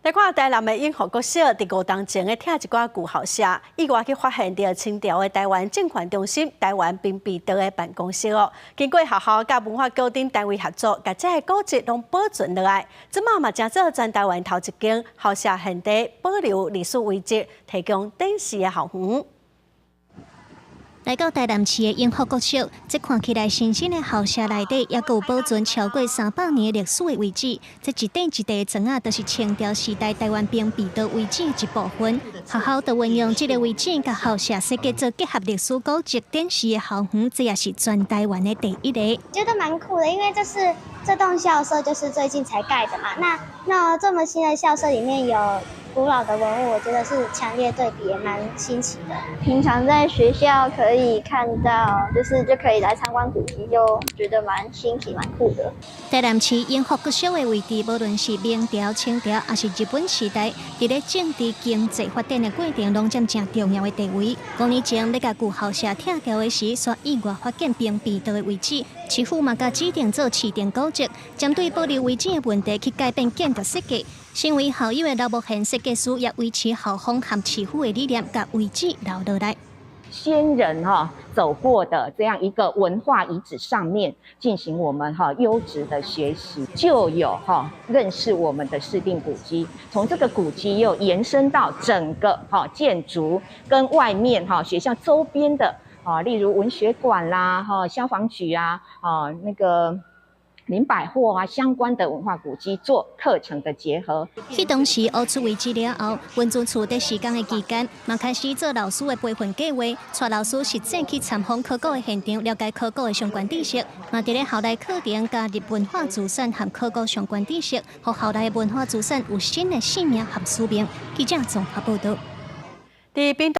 來看台南的永福國小，佇5冬前咧拆一寡舊校舍，意外去發現著清朝的臺灣政權中心臺灣兵備道的辦公室哦。經過學校佮文化局等單位合作，共這个古蹟攏保存落來。這馬嘛成做全臺灣頭一間校舍現地保留歷史遺跡，提供展示的校園。來到台南市的永福國小，這看起來新新的校舍內底，猶閣有保存超過300年歷史的遺址。這一塊一塊的磚仔，就是清朝時代臺灣兵備道遺址的一部分。學校就運用這个遺址，佮校舍設計做結合歷史古蹟展示的校園，這也是全臺灣的第一個。覺得蠻酷的，因為這是這棟校舍就是最近才蓋的嘛。那這麼新的校舍裡面有古老的文物，我覺得是強烈對比，也蠻新奇的。平常在學校可以看到，就是就可以來參觀古蹟，就覺得蠻新奇、蠻酷的。台南市永福國小的位置，無論是明朝、清朝，抑是日本時代，佇咧政治經濟發展的過程，攏佔誠重要的地位。5年前，欲共舊校舍拆掉的時，煞意外發現兵備道的遺址，市府嘛共指定做市定古蹟，針對保留遺址的問題去改變建築設計。身為校友的劉木賢設計師也維持校方和市府的理念，共遺址留落來。先人哈走過的這樣一個文化遺址上面進行我們哈優質的學習，就有哈認識我們的市定古蹟，從這個古蹟又延伸到整個哈建築跟外面哈學校周邊的啊，例如文學館啦、哈消防局啊、啊那個林百貨啊，相關的文化古蹟做課程的結合。彼當時挖出遺址了後，文資處佇時間的期間，嘛開始做老師的培訓計劃，帶老師實際去參訪考古的現場，了解考古的相關知識。嘛佇咧校內課程加入文化資產和考古相關知識，予校內的文化資產有新的使命和使命。記者綜合報道。佇屏